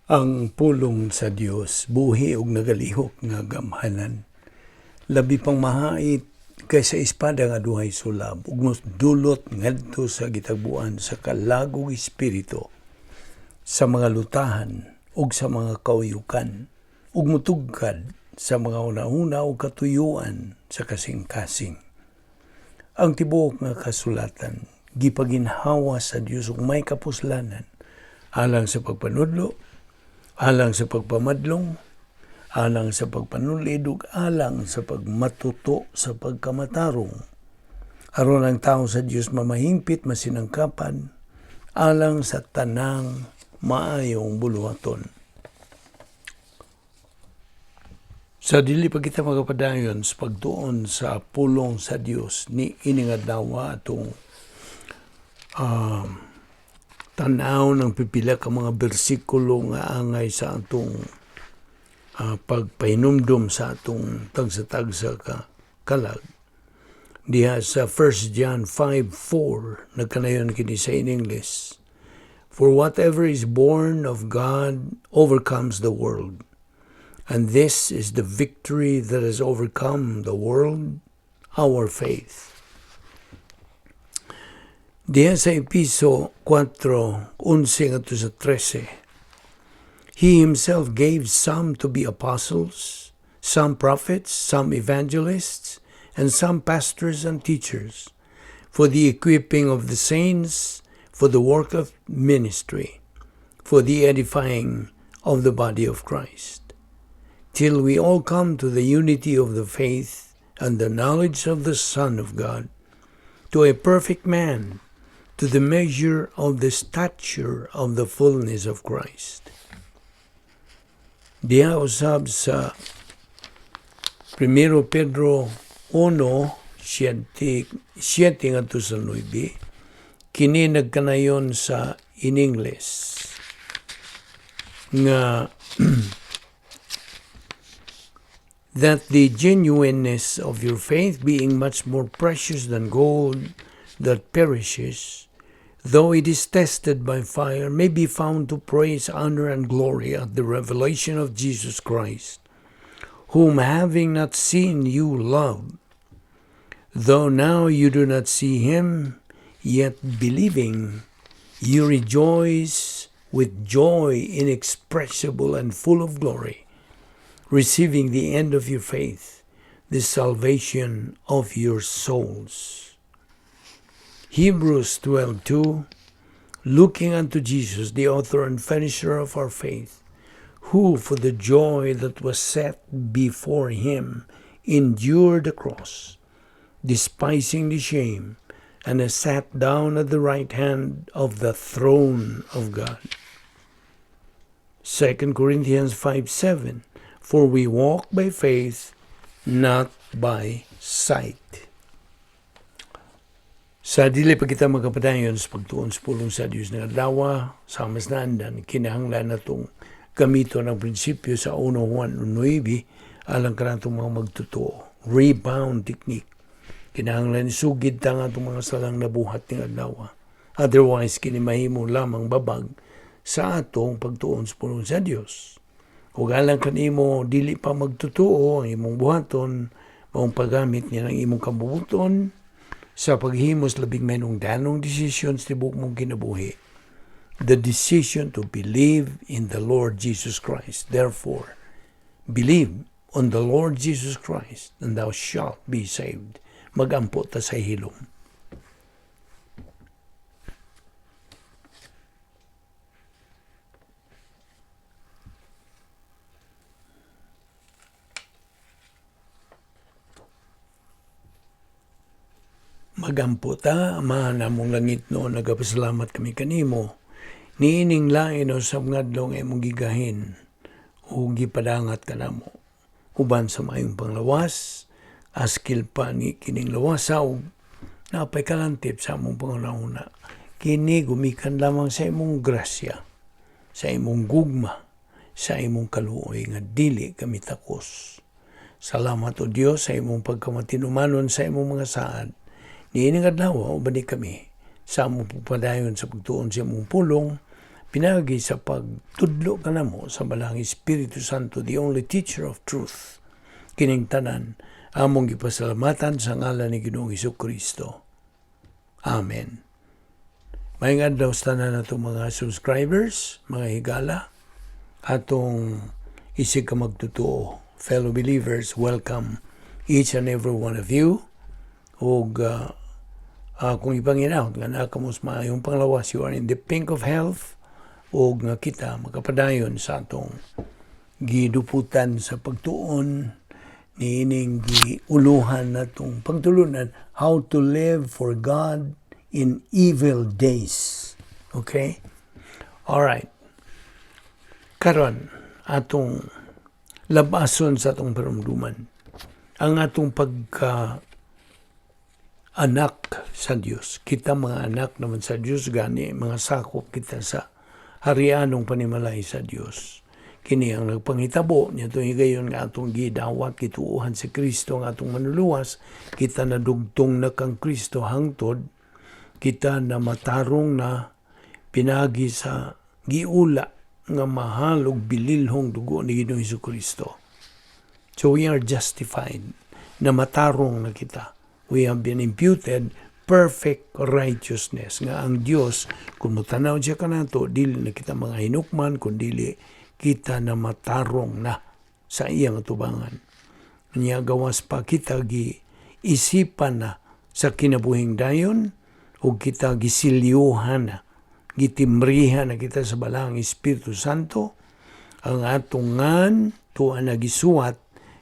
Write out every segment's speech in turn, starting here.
Ang pulong sa Dios buhi ug nagalihok nga gamhanan. Labi pang mahait kaysa espada nga duhay sulab ug dulot ngadto sa gitagbuan sa kalagog espiritu, sa mga lutahan ug sa mga kauyukan, ug mutugkad sa mga hunahuna ug katuyuan sa kasing-kasing. Ang tibuok nga kasulatan gipaginhawa sa Dios ug may kapuslanan alang sa pagpanudlo, alang sa pagpamadlong, alang sa pagpanulid ug alang sa pagmatuto sa pagkamatarong. Aron ang tao sa Dios mamahingpit, masinangkapan alang sa tanang maayong buluhaton. Sa dili pa kita magapadayon sa pagtuon sa pulong sa Dios ni ining adlaw, atong tan-aw ng pipila ka mga bersikulo nga angay sa atong pagpahinumdom sa atong tagsa-tagsa ka kalag. Diha sa 1 John 5:4, nagkanayon kini sa in English. "For whatever is born of God overcomes the world. And this is the victory that has overcome the world, our faith." Diha sa Episo 4:11 ngadto sa 13, "He himself gave some to be apostles, some prophets, some evangelists, and some pastors and teachers, for the equipping of the saints, for the work of ministry, for the edifying of the body of Christ, till we all come to the unity of the faith and the knowledge of the Son of God, to a perfect man, to the measure of the stature of the fullness of Christ." Diha usab sa 1 Pedro 1, 7, 7 ngadto sa 9, kini nagkanayon sa in English nga "that the genuineness of your faith, being much more precious than gold that perishes, though it is tested by fire, may be found to praise, honor, and glory at the revelation of Jesus Christ, whom having not seen you love, though now you do not see him, yet believing, you rejoice with joy inexpressible and full of glory, receiving the end of your faith, the salvation of your souls." Hebrews 12:2, "Looking unto Jesus, the author and finisher of our faith, who for the joy that was set before him endured the cross, despising the shame, and has sat down at the right hand of the throne of God." 2 Corinthians 5:7, "For we walk by faith, not by sight." Sa dili pa kita magkapadayon sa pagtuon sa pulong sa Dios nga adlaw, sa mas naandan, kinahanglan natong gamiton ang prinsipyo sa 1 Juan 9 alang kanatong mga magtotoo. Rebound technique. Kinahanglan sugid ta nga atong mga salang nabuhat ning adlaw. Otherwise, kini mahimo lamang babag sa atong pagtuon sa pulong sa Dios. Ug alang kanimo dili pa magtotoo, ang imong buhaton maong paggamit niya ng imong kabubuton sa paghimos labing mahinungdanong desisyon sa tibuok mong kinabuhi. The decision to believe in the Lord Jesus Christ. Therefore, believe on the Lord Jesus Christ and thou shalt be saved. Magampo ta sa hilom. Magampo ta. Ama namong langitnon, nagapasalamat kami kanimo niining lain o sa mga adlaw nga imong gigahin o gipadangat kanamo uban sa maayong panglawas, askil pa ni kining lawasa ug napay kalantip sa among panghuna-huna. Kini gumikan lamang sa imong grasya, sa imong gugma, sa imong kaluoy nga dili kami takos. Salamat, O Dios, sa imong pagkamatinumanon sa imong mga saad. Niining adlaw, uban ni kami sa among pagpadayon sa pagtuon sa imong pulong. Pinagi sa pagtudlo kanamo sa Balaang Espiritu Santo, the only teacher of truth. Kining tanan among gipasalamatan sa ngalan ni Ginoong Kristo. Amen. Maayong adlaw sa tanan natong mga subscribers, mga higala, atong isig ka magtotoo, fellow believers, welcome each and every one of you. Ug kung ipanginahot nga naa kamo sa maayong panglawas, you are in the pink of health, ug nga kita makapadayon sa atong giduputan sa pagtuon niining giuluhan natong pagtulunan, how to live for God in evil days. Okay? All right. Karon atong labason sa atong parumduman ang atong pagka anak sa Dios. Kita mga anak naman sa Dios, gani mga sakop kita sa harianong panimalay sa Dios. Kini ang nagpangitabo niya higayon nga atong gidawat, gituohan si Kristo ang atong manluluwas, kita nadugtong na kang Kristo hangtod kita na matarong na pinagi sa giula nga mahal ug bililhong dugo ni Ginoong Hesus Kristo. So we are justified, na matarong na kita. We have been imputed perfect righteousness nga ang Dios, kung motanaw siya kanato, dili na kita mga hinukman kun dili kita na matarong na sa iyang atubangan. Niya gawas pa, kita gi isipan na sa kinabuhing dayon ug kita gisilyuhan na, gitimbrihan na kita sa Balaang Espiritu Santo. Ang atong ngan tuwa na gisuwat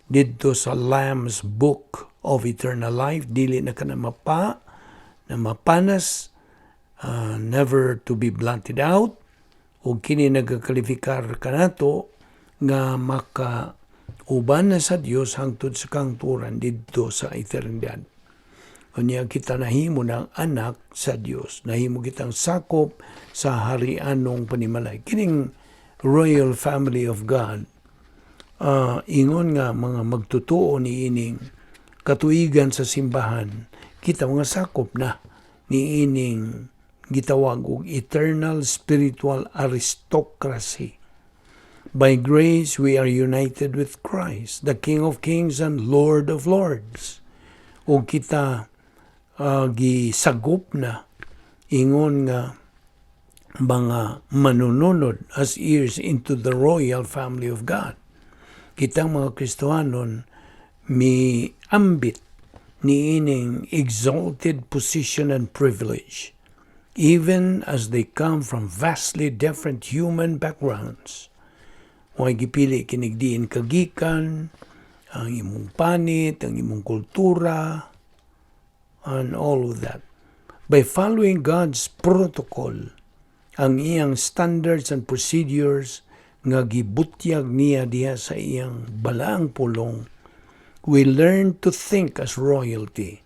didto sa Lamb's Book of Eternal Life, dili na kana mapa na mapanas, never to be blotted out, ug kini nagakalifikar kanato nga maka uban na sa Dios hangtod sa kangturan didto sa eternidad. Unya kita nahimo ng anak sa Dios. Nahimo kitang sakop sa harianong panimalay. Kining royal family of God, ingon nga mga magtutuo ni ining katuigan sa simbahan, kita mga sakop na ni ining gitawag og eternal spiritual aristocracy. By grace, we are united with Christ, the King of Kings and Lord of Lords. O kita gisagop na ingon nga mga manununod as heirs into the royal family of God. Kitang mga Kristohanon mi ambit niining exalted position and privilege, even as they come from vastly different human backgrounds. Way gipili kinig diin kagikan, ang imong panit, ang imong kultura, and all of that. By following God's protocol, ang iyang standards and procedures nga gibutyag niya diha sa iyang balaang pulong, we learn to think as royalty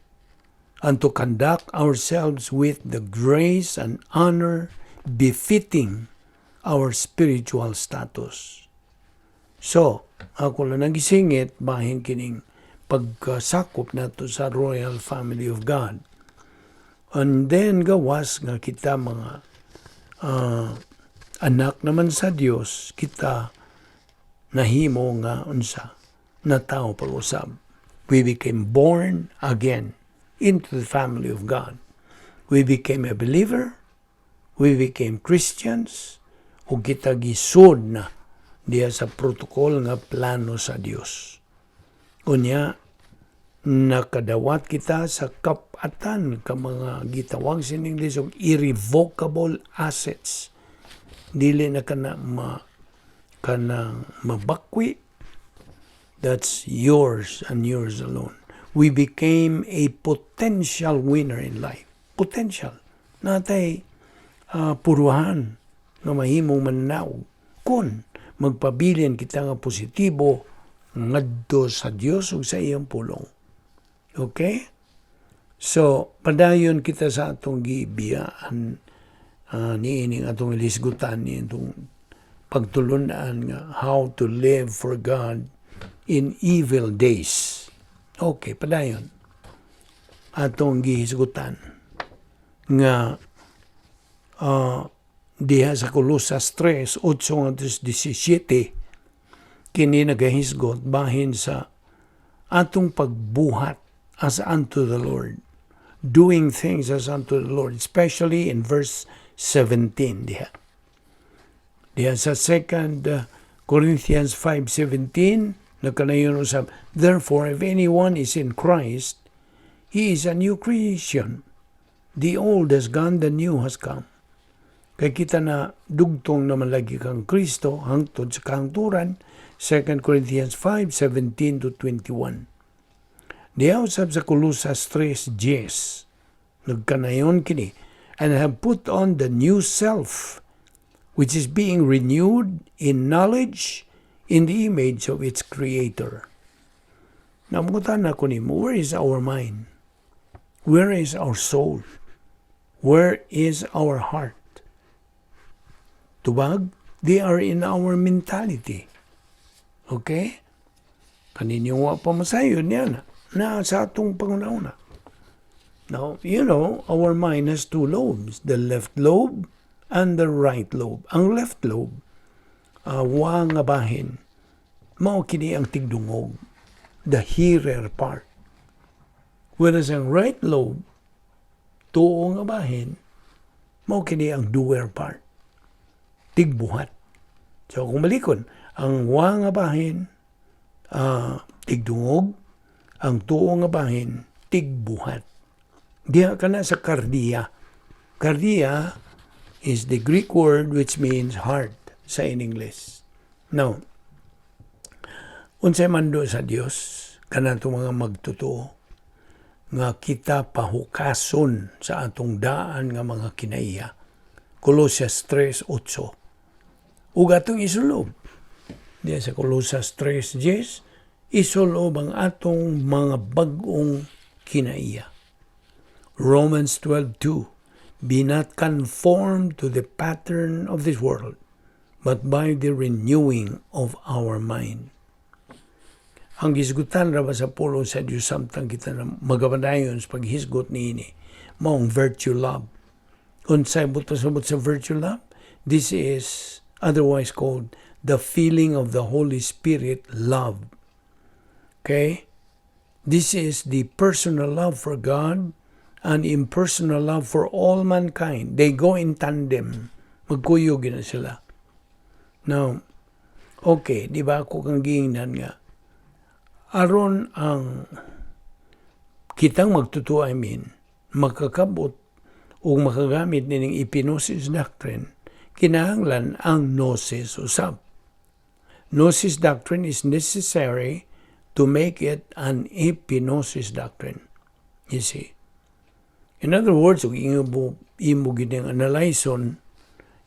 and to conduct ourselves with the grace and honor befitting our spiritual status. So, ako lang nagisingit, bahin kining pagkasakop nato sa royal family of God. And then gawas nga kita mga anak naman sa Dios, kita nahimo nga unsa na tao pag-usab. We became born again into the family of God. We became a believer, we became Christians, ug kita gisud na diya sa protocol nga plano sa Dios. Unya, nakadawat kita sa kapatan ka mga gitawag sa English og irrevocable assets. Dili na kana ma kanang mabakwi. That's yours and yours alone. We became a potential winner in life. Potential. Natay puruhan nga mahimong mananaog kung magpabilin kita nga positibo ngadto sa Dios ug sa iyang pulong. Okay? So, padayon kita sa atong gibiyaan niining atong ilisgutan ni atong pagtulunan nga how to live for God in evil days. Okay, padayon. Atong gihisgutan nga Diha sa Colosas 3, 8 17, kini nagahisgot bahin sa atong pagbuhat as unto the Lord. Doing things as unto the Lord, especially in verse 17 diha. Diha sa 2 Corinthians 5:17, nagkanayon usab, "Therefore, if anyone is in Christ, he is a new creation. The old has gone, the new has come." Kay kita na dugtong naman lagi kang Kristo hangtod sa kahangturan, 2 Corinthians 5:17 to 21. Diha usab sa Colosas 3:10, nagkanayon kini, "And have put on the new self, which is being renewed in knowledge in the image of its creator." Namutan na ko nimo, where is our mind? Where is our soul? Where is our heart? Tubag, they are in our mentality. Okay? Kaninyo wa pa masayon yan na sa atong panguna-una. Now, our mind has two lobes, the left lobe and the right lobe. Ang left lobe, wa nga bahin, mao kini ang tigdungog, the hearer part. Whereas ang right lobe, tuo nga bahin, mao kini ang doer part. Tigbuhat. So kung balikon, ang wa nga bahin, tigdungog, ang tuo nga bahin, tigbuhat. Diha ka na sa kardia. Kardia is the Greek word which means heart sa in English. Now, unsay mando sa Dios kanatong mga magtotoo nga kita pahukason sa atong daan nga mga kinaiya. Colosas 3:8. Ug atong isulob. Diya sa Colosas 3:10, isulob ang atong mga bag-ong kinaiya. Romans 12:2, "Be not conformed to the pattern of this world, but by the renewing of our mind." Ang gisgutan ra ba sa pulong sa Diyos samtang kita na magapadayon sa paghisgot niini, maong virtue love. Unsay buot pasabot sa virtue love? This is otherwise called the feeling of the Holy Spirit love. Okay? This is the personal love for God and impersonal love for all mankind. They go in tandem. Magkuyog na sila. Now, okay, di ba ako kang giingnan nga, aron ang kitang magtotoo, I mean, makakabot o makagamit nining epignosis doctrine, kinahanglan ang gnosis usab. Gnosis doctrine is necessary to make it an epignosis doctrine. You see? In other words, kung imo gining analyson,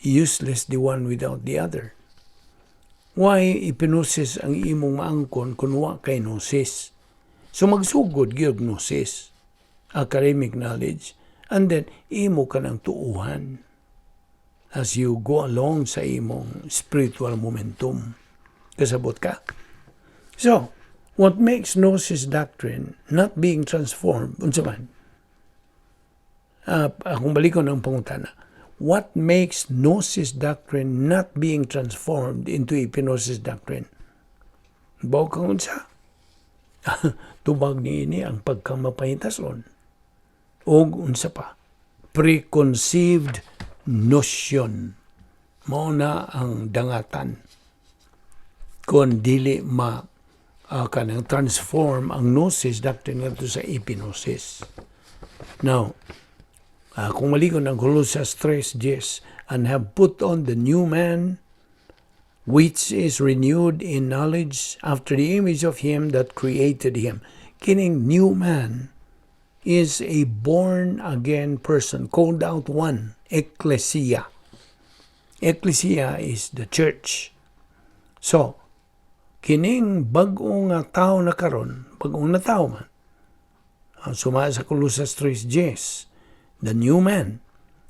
useless the one without the other. Why epignosis ang imong maangkon kung wa kay gnosis? So magsugod gyud gnosis, academic knowledge, and then imo ka ng tuuhan as you go along sa imong spiritual momentum. Kasabot ka? So, what makes gnosis doctrine not being transformed, unsa man? Akong balikon ang pangutana. What makes gnosis doctrine not being transformed into epignosis doctrine? Baw kang unsa? Tubag niini ang pagkamapahitason. Og unsa pa? Preconceived notion. Mao na ang dangatan. Kung dili ma kanang transform ang gnosis doctrine ngadto sa epignosis. Now, kung malikon ang Colossus 3:10, "And have put on the new man, which is renewed in knowledge after the image of him that created him." Kining new man is a born again person, called out one, ecclesia. Ecclesia is the church. So, kining bag-o nga tao na karon, bag-ong na tao man, suma sa Colossus 3:10, the new man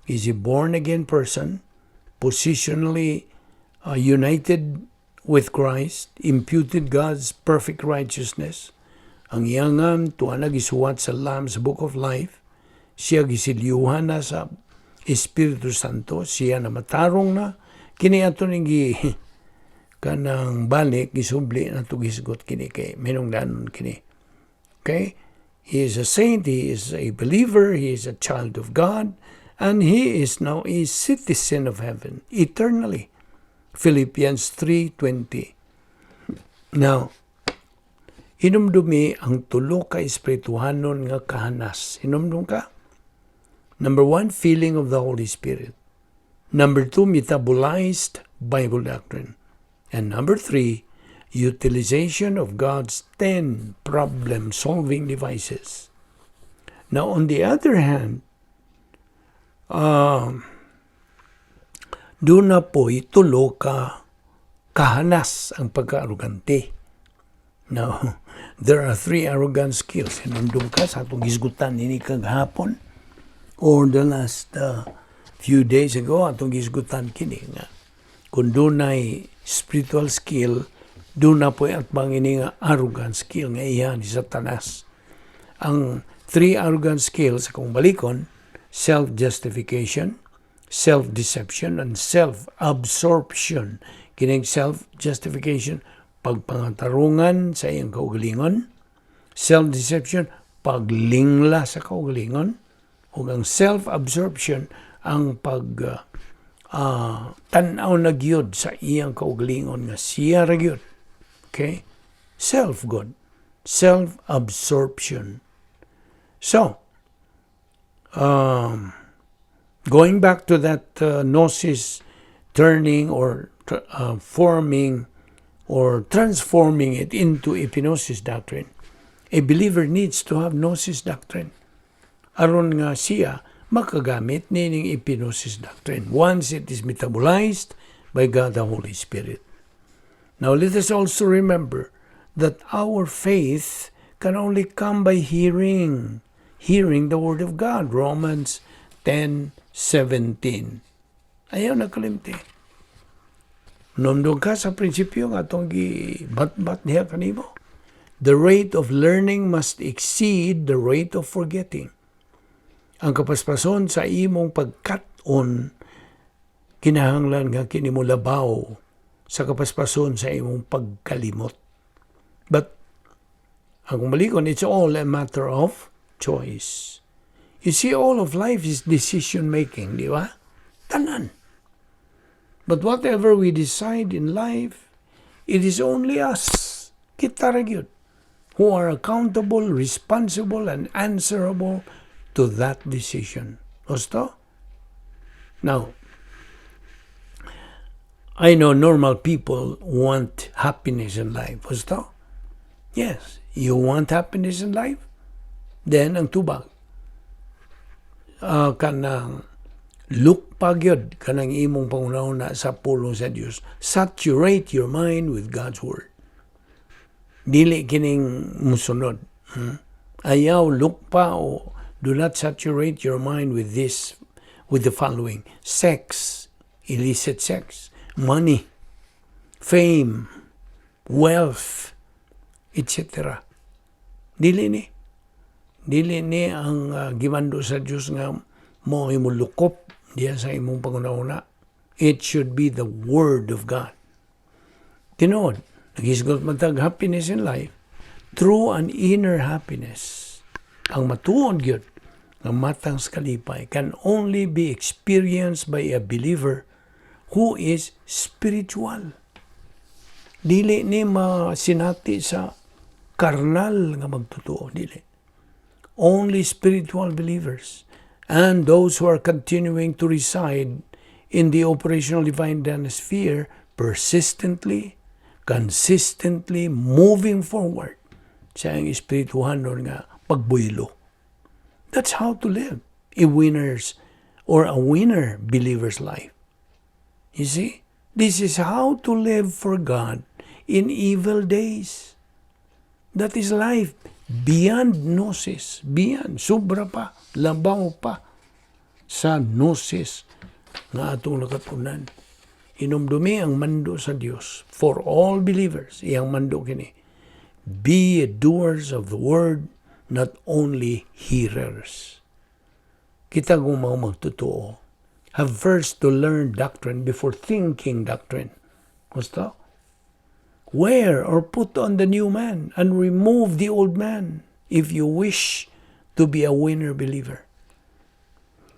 is a born again person, positionally united with Christ, imputed God's perfect righteousness. Ang iyangan tuwa na gisuwat sa Lamb's Book of Life, siya gisilyuhan na sa Espiritu Santo, siya na matarong na, kini ato ning gi kanang balik gisubli na to, gisgot kini kay minungdanon kini. Okay? He is a saint, he is a believer, he is a child of God, and he is now a citizen of heaven eternally. Philippians 3:20. Now, hinumdumi ang tulo ka espirituhanon nga kahanas. Hinumdum ka? Number one, filling of the Holy Spirit. Number two, metabolized Bible doctrine. And number three, utilization of God's 10 problem-solving devices. Now, on the other hand, duna po'y tulo ka kahanas ang pagka-arugante. Now, there are three arrogant skills. Hinumdum ka sa atong gisgutan nini kagahapon or the last few days ago, atong gisgutan kini nga kung dunay spiritual skill, duna po'y atbang ini nga arrogant skill nga iya ni Satanas. Ang three arrogant skills, kung balikon, self-justification, self-deception, and self-absorption. Kining self-justification, pagpangatarungan sa iyang kaugalingon; self-deception, paglingla sa kaugalingon; ug ang self-absorption, ang pag tan-aw na gyud sa iyang kaugalingon nga siya ra gyud. Okay? Self-good. Self-absorption. So, going back to that gnosis turning or forming or transforming it into epignosis doctrine, a believer needs to have gnosis doctrine aron nga siya makagamit nining epignosis doctrine once it is metabolized by God the Holy Spirit. Now let us also remember that our faith can only come by hearing, hearing the Word of God. Romans 10:17. Ayaw na kalimti. Hinumdum ka sa prinsipyo nga atong gibat-bat niya kanimo. The rate of learning must exceed the rate of forgetting. Ang kapaspason sa imong pagkat-on kinahanglan nga kini mo labaw sa kapaspason sa imong pagkalimot. But ang balikon, it's all a matter of choice. You see, all of life is decision making, di ba? Tanan. But whatever we decide in life, it is only us, kita ra gyud, who are accountable, responsible, and answerable to that decision. Husto? Now, I know normal people want happiness in life. Husto? Yes. You want happiness in life? Then, ang tubag, kanang lukpa gyud kanang imong panghunahuna sa pulong sa Dios. Saturate your mind with God's Word. Dili kining musunod. Ayaw lukpa o do not saturate your mind with this, with the following: sex, illicit sex, money, fame, wealth, etc. Dili ni. Dili ni ang gimando sa Dios nga mo imo lukop diya sa imong panghunahuna. It should be the Word of God. Tinuod, naghisgot man tag happiness in life through an inner happiness. Ang matuod gyud nga matang sa kalipay can only be experienced by a believer who is spiritual. Dili ni masinati sa karnal nga magtotoo, dili. Only spiritual believers and those who are continuing to reside in the operational divine sphere persistently, consistently moving forward sa iyang espirituhanon nga pagbuylo. That's how to live a winner's or a winner believer's life. You see, this is how to live for God in evil days. That is life beyond gnosis, beyond, sobra pa, labaw pa sa gnosis nga atong nakatunan. Hinumdumi ang mando sa Dios for all believers, iyang mando kini. Be doers of the word, not only hearers. Kita kung mga magtotoo, have first to learn doctrine before thinking doctrine. Gusto? Wear or put on the new man and remove the old man if you wish to be a winner believer.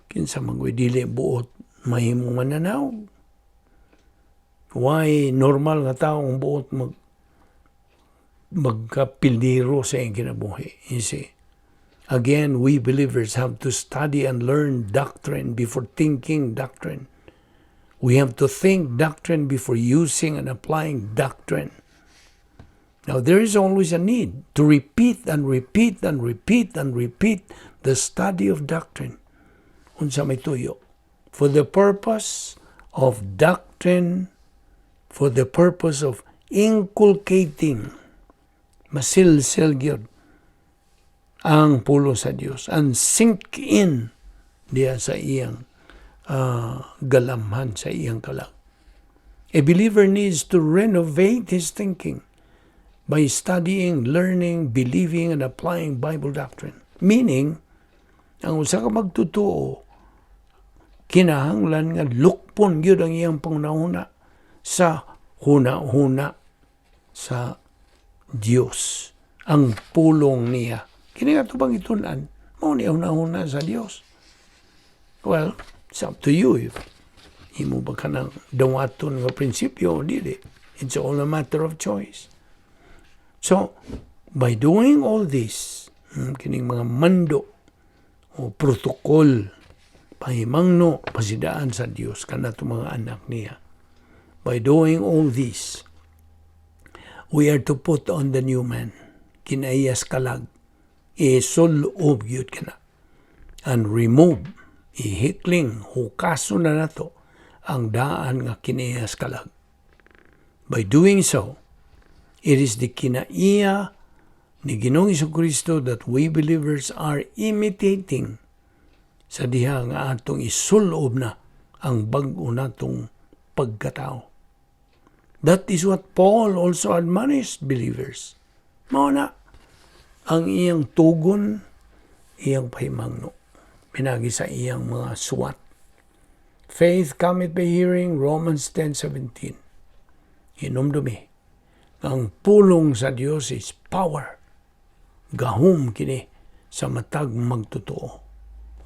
Kinsa man ko'y dili buot mahimong mananaw? Why normal nga tao ang buot magkapildiro sa iyang kinabuhi? You see? Again, we believers have to study and learn doctrine before thinking doctrine. We have to think doctrine before using and applying doctrine. Now, there is always a need to repeat and repeat and repeat and repeat the study of doctrine. Unsa may tuyo? For the purpose of doctrine, for the purpose of inculcating, masilsil gyud ang pulong sa Dios and sink in diya sa iyang galamhan, sa iyang kalag. A believer needs to renovate his thinking by studying, learning, believing, and applying Bible doctrine. Meaning, ang usa ka magtotoo, kinahanglan nga lukpon gyud ang iyang panghuna sa huna-huna sa Dios. Ang pulong niya. Kini nga bang itun-an, mao ni huna-huna sa Dios. Well, it's up to you if imo ba kanang dawaton nga prinsipyo o dili. It's all a matter of choice. So, by doing all this, kining mga mando o protocol, pahimangno, pasidaan sa Dios kanato mga anak niya. By doing all this, we are to put on the new man. Kinaiyas kalag, isulob gyud kana. And remove, ihikling, hukason na nato ang daan nga kiniyas kalag. By doing so, it is the kinaiya ni Ginoong Kristo that we believers are imitating sa diha nga atong isulob na ang bag-o natong pagkatao. That is what Paul also admonished believers. Mao na ang iyang tugon, iyang pahimangno, pinagi sa iyang mga suwat. Faith cometh by hearing, Romans 10:17. Hinumdumi, ang pulong sa Dios is power. Gahom kini sa matag magtotoo.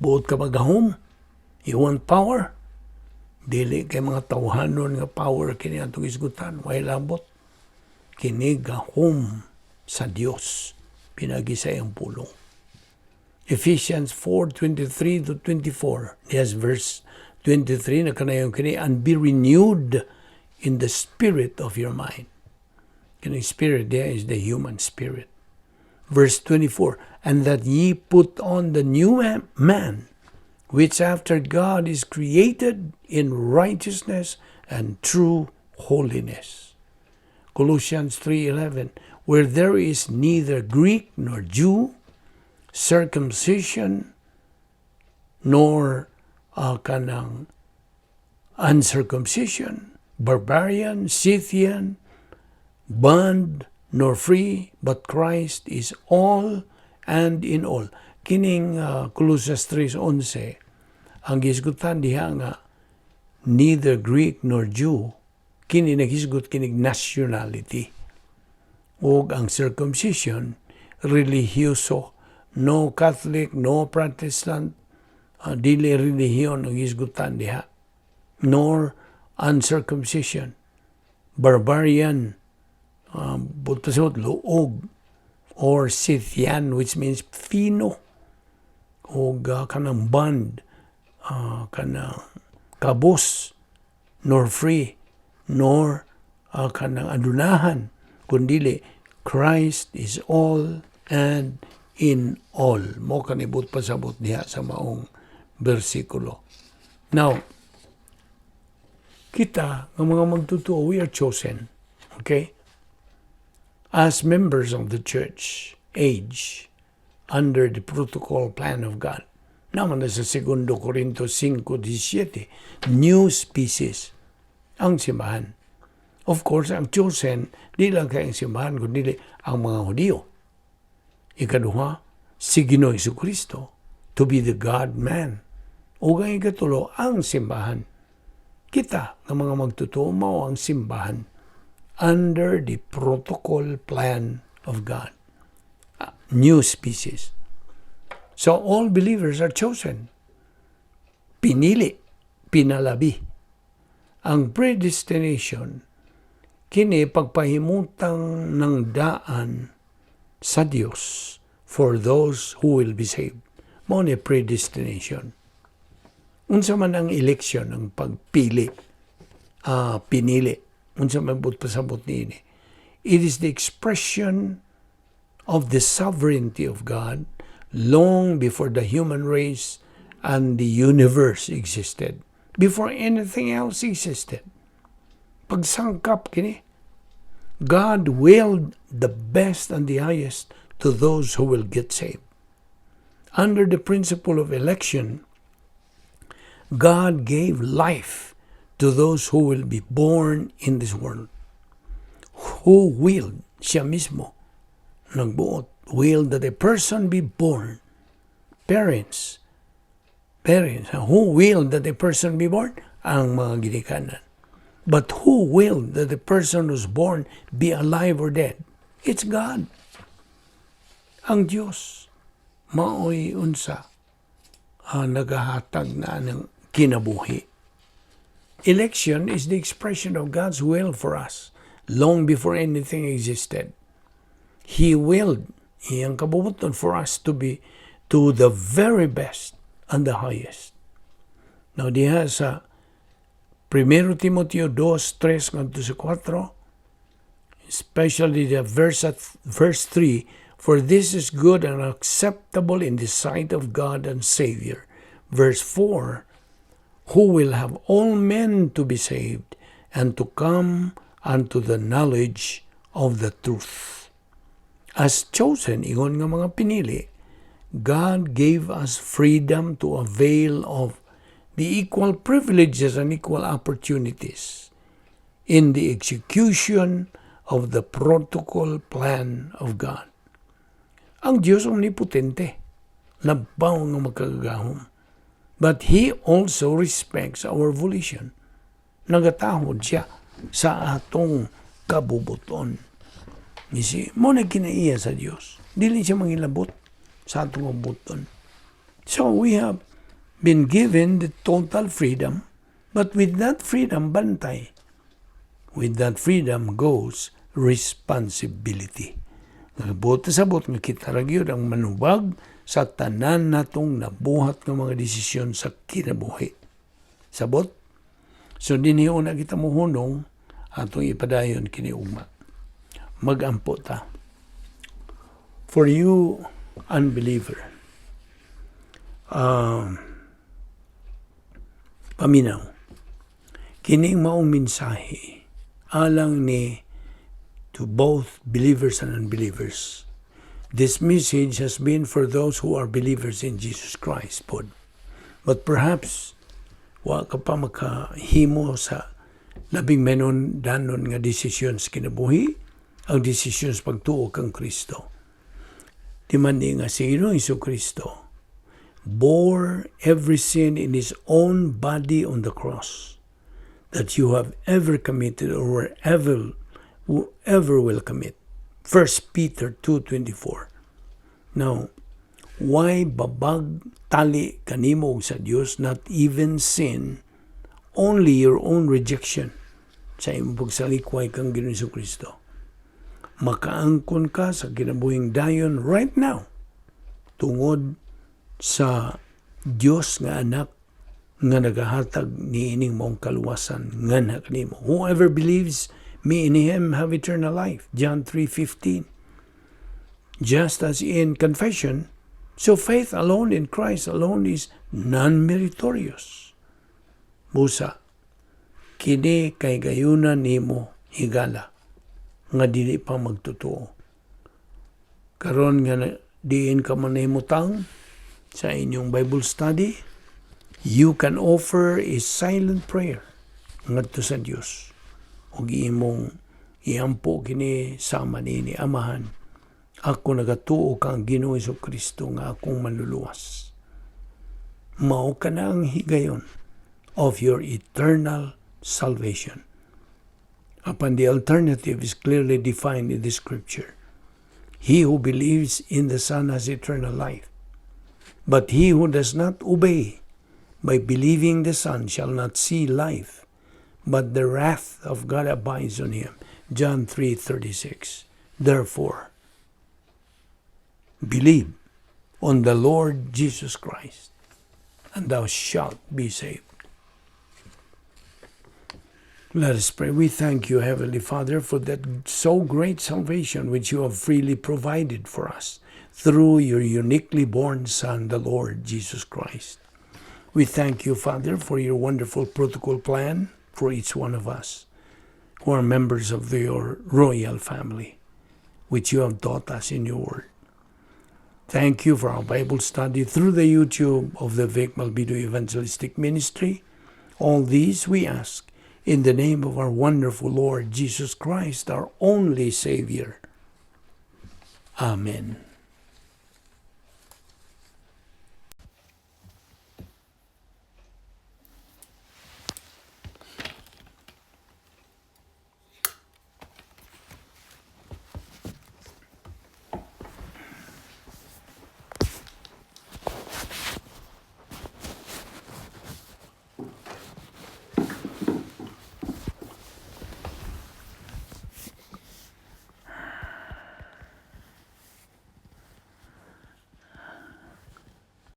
Buot ka ba gahom? You want power? Dili kay mga tawhanon nga power kini atong isgutan. Way labot. Kini gahom sa Dios pinagi sa iyang pulong. Ephesians 4:23 to 24. Yes, verse 23 na kanayon kini, "And be renewed in the spirit of your mind." Kini spirit there is the human spirit. Verse 24, "And that ye put on the new man, which after God is created in righteousness and true holiness." Colossians 3:11, "Where there is neither Greek nor Jew, circumcision nor kanang uncircumcision, barbarian, Scythian, bond nor free, but Christ is all and in all." Kining Colossus 3:11, ang gisgutan diha nga neither Greek nor Jew, kini naghisgot kinig nationality. Ug ang circumcision, religyoso, no Catholic, no Protestant, dili relihiyon ang hisgutan diha. Nor uncircumcision, barbarian, butasot, luog, or Scythian, which means fino, o kanang bond, kanang kabos, nor free, nor kanang adunahan, kundili Christ is all and in all. Mo kanibot pasabot diha sa maong bersikulo. Now, kita nga mga magtotoo, we are chosen. Okay? As members of the church age, under the protocol plan of God. Naman na sa 2 Corinto 5:17, new species ang simbahan. Of course, ang chosen, di lang kay ang simbahan, kundi ang mga Hudiyo. Ikaduha, si Ginoo Kristo to be the God-man. Ug ang ikatulo, ang simbahan. Kita nga mga magtotoo mao ang simbahan under the protocol plan of God. New species. So all believers are chosen. Pinili, pinalabi. Ang predestination, kini pagpahimutang ng daan sa Dios for those who will be saved. Mao ni predestination. Unsa man ang election, ang pagpili, pinili? Unsa man buot pasabot niini? It is the expression of the sovereignty of God long before the human race and the universe existed. Before anything else existed. Pagsangkap kini, God willed the best and the highest to those who will get saved. Under the principle of election, God gave life to those who will be born in this world. Who willed, siya mismo, nagbuot, willed that a person be born. Parents, parents, who willed that a person be born? Ang mga ginikanan. But who willed that the person who's born be alive or dead? It's God. Ang Diyos, maoy unsa, nagahatag na ng kinabuhi. Election is the expression of God's will for us long before anything existed. He willed, iyang kabubuton, for us to be to the very best and the highest. Now, diha sa 1 Timoteo 2, 3 ngadto sa 4, especially the verse at verse 3, "For this is good and acceptable in the sight of God and Savior." Verse 4, "Who will have all men to be saved and to come unto the knowledge of the truth." As chosen, ingon nga mga pinili, God gave us freedom to avail of the equal privileges and equal opportunities in the execution of the protocol plan of God. Ang Diyos omnipotente, labaw nga makagagahom. But He also respects our volition. Nagatahod siya sa atong kabubuton. You see, mao na kinaiya sa Diyos. Dili siya mangilabot sa atong kabubuton. So we have been given the total freedom, but with that freedom, bantay. With that freedom goes responsibility. Nagbuot sabot nga kita ra gyud ang manubag sa tanan natong nabuhat nga mga desisyon sa kinabuhi. Sabot? So dinhi una kita mohunong, atong ipadayon kini ugma. Magampo ta. For you unbeliever, paminaw. Kining maong mensahe alang ni to both believers and unbelievers. This message has been for those who are believers in Jesus Christ pod. But perhaps wa ka pa makahimo sa labing mahinungdanon nga desisyon sa kinabuhi, ang desisyon sa pagtuo kang Kristo. Di man ni nga si Ginoong Kristo bore every sin in His own body on the cross that you have ever committed or ever will commit. 1 Peter 2:24. Now, way babag tali kanimo ug sa Dios, not even sin, only your own rejection sa imong pagsalikway kang Ginoong Kristo. Makaangkon ka sa kinabuhing dayon right now tungod sa Dios nga Anak nga nagahatag niining maong kaluwasan nganha kanimo. "Whoever believes me in Him have eternal life." John 3:15. Just as in confession, so faith alone in Christ alone is non-meritorious. Busa, kini kay gayunan nimo higala nga dili pa magtotoo. Karon nga diin ka man nahimutang sa inyong Bible study, you can offer a silent prayer ngadto sa Dios. Ug imong iampo kini sama niini: "Amahan, ako nagatuo kang Ginoong Kristo nga akong manluluwas. Mao kana ang higayon of your eternal salvation. Apan the alternative is clearly defined in the Scripture. He who believes in the Son has eternal life. But he who does not obey by believing the Son shall not see life, but the wrath of God abides on him. John 3:36. Therefore, believe on the Lord Jesus Christ, and thou shalt be saved. Let us pray. We thank you, Heavenly Father, for that so great salvation which you have freely provided for us through your uniquely born Son, the Lord Jesus Christ. We thank you, Father, for your wonderful protocol plan for each one of us who are members of your royal family, which you have taught us in your word. Thank you for our Bible study through the YouTube of the Vic Malvido Evangelistic Ministry. All these we ask in the name of our wonderful Lord Jesus Christ, our only Savior. Amen.